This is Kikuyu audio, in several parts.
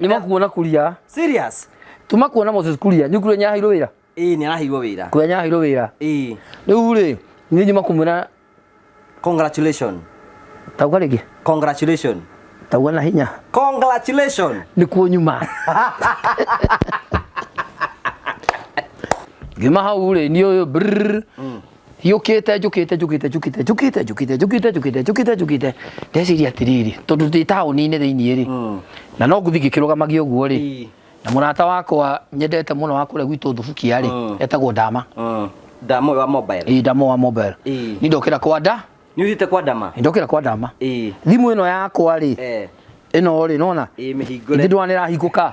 Nĩ makuona Kuria. Serious? Tuma kuona Moses Kuria. Nĩ Kuria nyaheirwo wĩra. Ĩĩ nĩ araheirwo wĩra. Kuria nyaheirwo wĩra. Ĩĩ. Rĩu rĩ, niĩ nyuma kũmwĩra Congratulations. Tauga rĩngĩ. Congratulations. Tauga na hinya. Congratulations. Nĩkuo nyuma. Ngiuma hau rĩ, niĩ ũyũ brrr. Hiũkĩte njũkĩte njũkĩte njũkĩte njũkĩte njũkĩte njũkĩte njũkĩte njũkĩte njũkĩte ndeciria atĩrĩrĩ tondũ ndĩ taũni-inĩ thĩiniĩ rĩ na no ngũthiĩ ngĩkĩrũgamagia ũguo rĩ na mũrata wakwa nyendete mũno wa kũrĩa gwitũ Thubukia rĩ etagwo Ndama. Ndama wa mobile. Ĩĩ Ndama wa mobile. Niĩ ndokĩra kwa nda. Nĩ ũthiĩte kwa Ndama? Ndokĩra kwa Ndama. Ĩĩ. Thimũ ĩno yakwa rĩ ĩno rĩ nona Ĩĩ mĩhingũre. Ithe ndwona nĩrahingũka.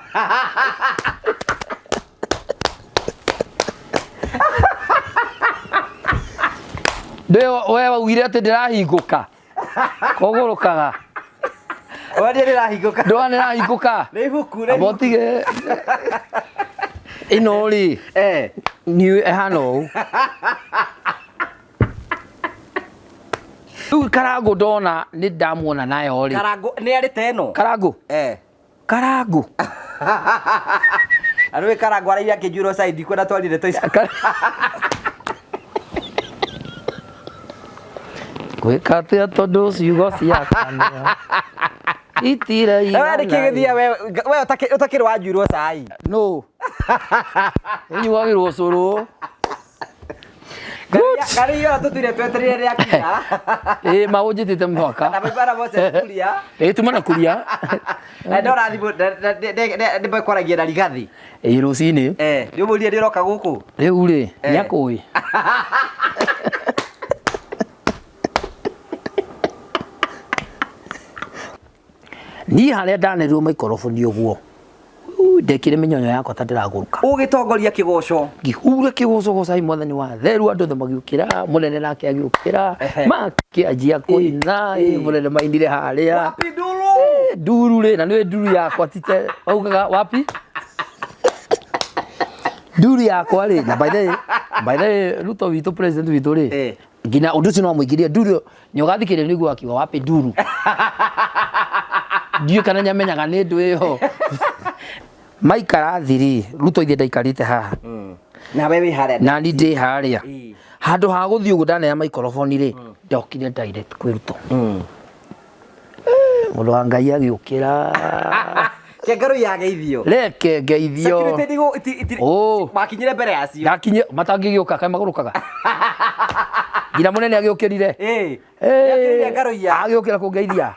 Ndĩ we waugire atĩ ndĩrahingũka. Kũgũrũkaga. Wone nĩrahingũka. Ndwona nĩrahingũka. Nĩ ibuku nĩ Amba ũtige. Ĩno rĩ. Eh. Nĩ ĩhana ũũ. Rĩu Karangũ ndona nĩ ndamuona nayo rĩ. Karangũ nĩ arĩ ta ĩno. Karangũ. Eh. Karangũ. Arũĩ Karangũ araire akĩnjurwo cai ndikwenda twarire tũ ici. Gwĩka atĩa tondũ ciugo cia kanua itiraigana. We nĩkĩ gĩthia we we ũtakĩrĩ wanjuirwo cai. No. Ĩnyuagĩrwo ũcũrũ. Ngari iyo tũtire twetereire rĩakinya. Ĩĩ maũnjĩtĩte mũhaka. Na maibara Moses Kuria. Ĩĩ tuma na Kuria. Na ndora thimũ ndĩmekwaragia na Rigathi. Ĩĩ rũcinĩ. Eh, ndĩmũrie ndĩroka gũkũ. Rĩu rĩ, nĩakũĩ. Niĩ harĩa ndanerirwo maikoroboni ũguo ndekire mĩnyonyo yakwa ta ndĩragũrũka. Ũgĩtongoria kĩgoco. Ngĩhura kĩgoco gocai mwathani wa theru andũ othe magĩũkĩra mũnene nake agĩũkĩra makĩanjia kũina ĩ, mũnene mainire harĩa. Wapi nduru? Nduru rĩ na nĩ nduru yakwa tite augaga wapi nduru yakwa rĩ na by the way, by the way Ruto witũ president witũ rĩ nginya ũndũ ũcio no amũingĩrie nduru nyogathikĩrĩria nĩguo akiuga wapi nduru ndiũĩ kana nĩamenyaga nĩ ndũ ĩyo maikara thĩ rĩ Ruto ithe ndaikarĩte haha Nawe wĩ harĩa. Na ni ndĩ harĩa handũ ha gũthiĩ ũguo ndanea maikoroboni rĩ ndokire direct kwĩ Ruto. Mũndũ wa Ngai agĩũkĩra. Kengero yageithio. Reke ngeithio. Security ndigo iti iti Oh. makinyire mbere yacio. Ndakinye matangĩgĩũka kaĩ magũrũkaga. Nginya mũnene agĩũkĩrire. Eh. Eh. Nĩakĩrire ngaroiya. Agĩũkĩra kũngeithia.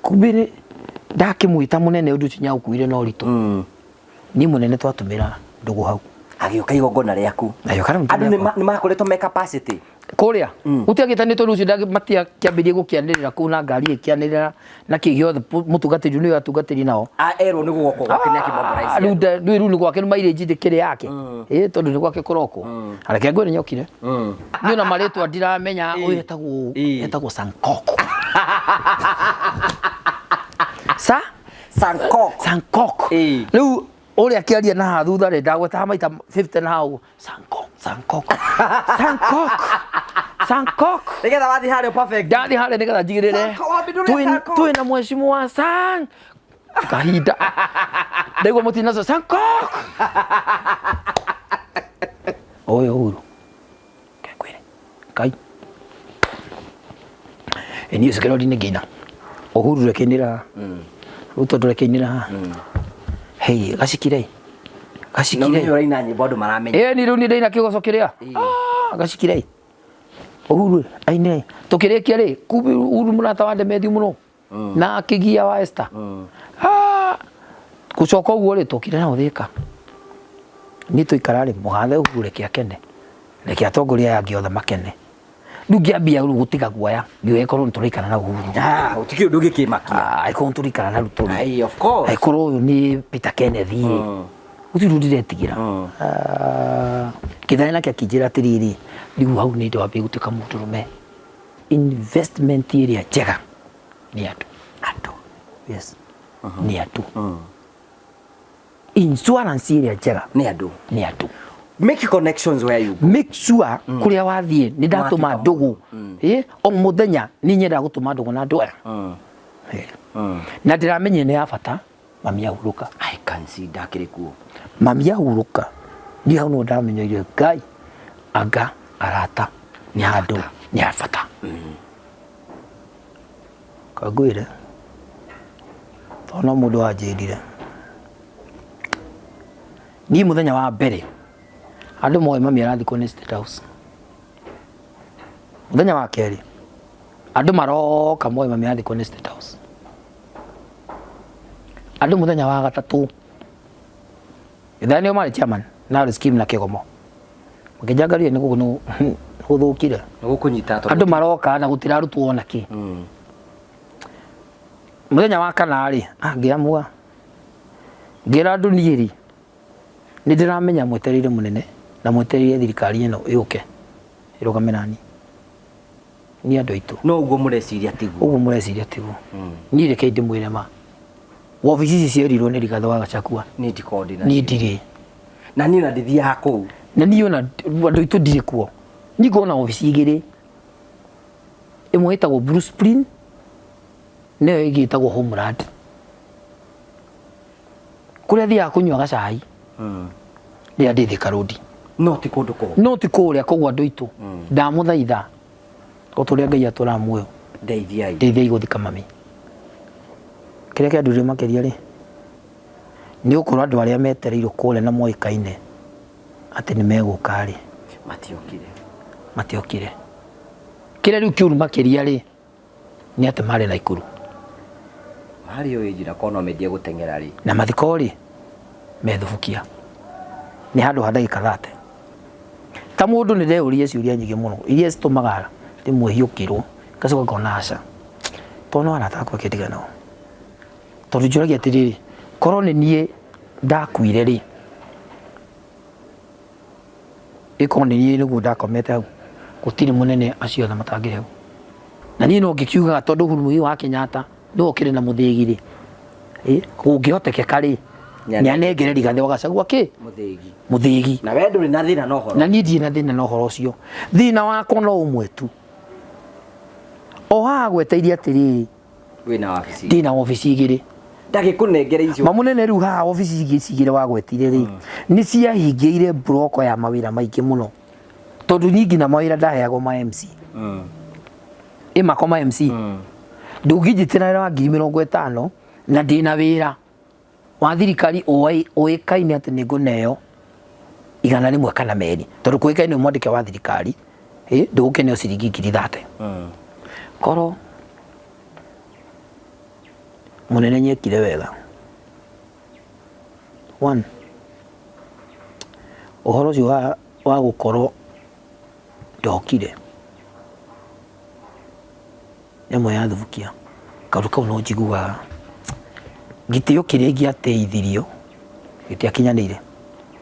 Kumbe nĩ ndakĩmwĩta mũnene ũndũ ũcio nĩaũkuire na ũritũ. Niĩ mũnene twatũmĩra ndũgũ hau. Agĩũka igongona rĩaku. Agĩũka na Andũ nĩ makoretwo me capacity. Kũrĩa gũtiagĩtanĩtwo rũciũ matiakĩambĩrĩrie gũkĩanĩrĩra kũu na ngari ĩkĩanĩrĩra na kĩ gĩothe mũtungatĩri nĩwe atungatĩri nao. Erwo nĩ gũgoka gwake nĩ akĩmobilize. Rĩu rĩu nĩ gwake nĩ mileage ndĩkĩrĩ yake. Ĩ tondũ nĩ gwake kũrokwo. Reke ngwĩre nyokire. Niĩ ona marĩtwa ndiramenya ũyũ etagwo etagwo Sankoko. Sa? Sankok. Sankok. Rĩu ũrĩa akĩaria na haha thutha rĩ ndagwetaga maita 50 na hau Sankok, Sankok, Sankok, Sankok. Nĩgetha wathiĩ harĩa perfect. Ndathiĩ harĩa nĩgetha njigĩrĩre. Sankok, wambindũria Sankok. Twĩna mheshimiwa Sang kahinda ndaigua mũtina ũcio Sankok. Ũyũ Uhuru. Ngwĩre. Kai. Ĩ niĩ ũcio nĩ ngĩina. Uhuru reke inĩra. Ruto ndũreke inĩra haha. Hey, gacikire. Gacikire. No menye ũraina nyĩmbo andũ maramenya. Ĩ ni rĩu nĩ ndaina kĩgoco kĩrĩa. Ah, gacikire. Uhuru ainire. Tũkĩrĩkia rĩ, kumbe Uhuru mũrata wa Demethiu mũno. Na akĩgia wa Esther. Ah, gũcoka ũguo rĩ tũkire nao Thĩka. Niĩ twaikara rĩ, mũgathe Uhuru reke akene. Reke atongoria aya angĩ othe makene. Rĩu ngĩambia rĩu gũtiga guoya ngĩũĩ korwo nĩ tũraikara na Uhuru. Ah, gũtikĩrĩ ũndũ ũngĩkĩmakia. Ah, angĩkorwo nĩ tũraikara na Ruto rĩ. Aye, of course. Angĩkorwo ũyũ nĩ Peter Kenneth rĩ. Gũtirĩ ũndũ ndĩretigĩra. Ah, Kĩthani nake akĩnjĩra atĩrĩrĩ, rĩu hau nĩ ndwambia gũtuĩka mũndũrũme. Investment ĩrĩa njega nĩ andũ. Andũ. Yes. Nĩ andũ. Insurance ĩrĩa njega nĩ andũ. Nĩ andũ. Make connections where you go. Make sure kũrĩa wathiĩ nĩ ndatũma ndũgũ. Ĩ, o mũthenya nĩ nyendaga gũtũma ndũgũ na andũ aya. Na ndĩramenyire nĩ ya bata mami ahurũka. I can see ndakĩrĩ kuo. Mami ahurũka niĩ hau no ndamenyeire Ngai anga arata nĩ handũ nĩ ha bata. Kangwĩre tondũ no mũndũ wanjĩrire niĩ mũthenya wa mbere andũ moĩ mami arathikwo nĩ State House. Mũthenya wa kerĩ andũ maroka moĩ mami arathikwo nĩ State House. Andũ mũthenya wa gatatũ ithaa nĩo marĩ chairman na scheme na kĩgomo makĩnjangaria nĩ gũkũ nĩ gũthũkire. Nĩ gũkũnyita tondũ Andũ maroka na gũtirarutwo ona kĩ. Mũthenya wa kana rĩ, ngĩamua ngĩra andũ niĩ rĩ, nĩ ndĩramenya mwetereire mũnene na mwetereire thirikari ĩno yũke ĩrũgame nani niĩ andũ aitũ. No ũguo mũreciria tiguo. Ũguo mũreciria tiguo. Niĩ rekei ndĩmwĩre ma, wabici ici cierirwo nĩ Rigathĩ wa Gachagua. Niĩ ndikoragwo ndĩ nacio. Niĩ ndirĩ. Na niĩ ona ndithiaga kũu. Na niĩ ona andũ aitũ ndirĩ kuo. Niĩ ngoragwo na wabici igĩrĩ, ĩmwe ĩtagwo Blue Spring na ĩyo ĩngĩ ĩtagwo Homeland. Kũrĩa thiaga kũnyua gacai rĩrĩa ndĩ Thika Road. No ti kũndũ kũu. No ti kũrĩa koguo andũ aitũ ndamũthaitha o ta ũrĩa Ngai atũraga muoyo. Ndeithiai. Ndeithiai gũthika mami. Kĩrĩa kĩandurire makĩria rĩ, nĩ gũkorwo andũ arĩa metereirwo kũrĩa na moĩkaine atĩ nĩ megũka rĩ, Matiokire. Matiokire. Kĩrĩa rĩu kĩũru makĩria rĩ, nĩ atĩ marĩ Naikuru. Marĩ ũĩ njĩra korwo no mendie gũteng'era rĩ. Na mathiko rĩ, methubukia. Nĩ handũ ha ndagĩka thate. Ta mũndũ nĩ ndeyũririe ciũria nyingĩ mũno iria citũmaga rĩmwe hiũkĩrwo ngacoka ngona aca. Tondũ no arata akwa reke ndigane nao. Tondũ njũragia atĩrĩrĩ, korwo nĩ niĩ ndakuire rĩ, ĩkorwo nĩ niĩ nĩguo ndakomete hau, gũtirĩ mũnene acio othe matangĩrĩ hau. Na niĩ no ngĩkiugaga tondũ Uhuru Muigai wa Kenyatta nĩwe ũkĩrĩ na mũthĩgi rĩ, kũngĩhotekeka rĩ, nĩ anengere Rigathĩ wa Gachagua kĩ? Mũthĩgi. Mũthĩgi. Na we ndũrĩ na thĩna na ũhoro. Na niĩ ndirĩ na thĩna na ũhoro ũcio. Thĩna wakwa no ũmwe tu. O haha gweteire atĩrĩrĩ, Wĩna wabici. Ndĩna wabici igĩrĩ. Ndagĩkũnengere icio. Mamũnene rĩu haha wabici ingĩ ici igĩrĩ wagwetire rĩ, nĩ ciahingĩire mburoko ya mawĩra maingĩ mũno. Tondũ niĩ nginya mawĩra ndaheagwo ma MC. Ĩ makwa ma MC. Ndũngĩnjĩtĩra wĩra wa 50,000 na ndĩna wĩra wa thirikari ũĩkaine atĩ nĩ ngũneo 100 kana 200. Tondũ kũĩkaine mwandĩke wa thirikari, ndũgũkĩneo ciringi 30,000. Korwo mũnene nyekire wega. One, ũhoro ũcio wa gũkorwo ndokire ĩmwe ya thubukia kaũndũ kau no njiguaga gĩtĩo kĩrĩa ingĩateithirio gĩtiakinyanĩire.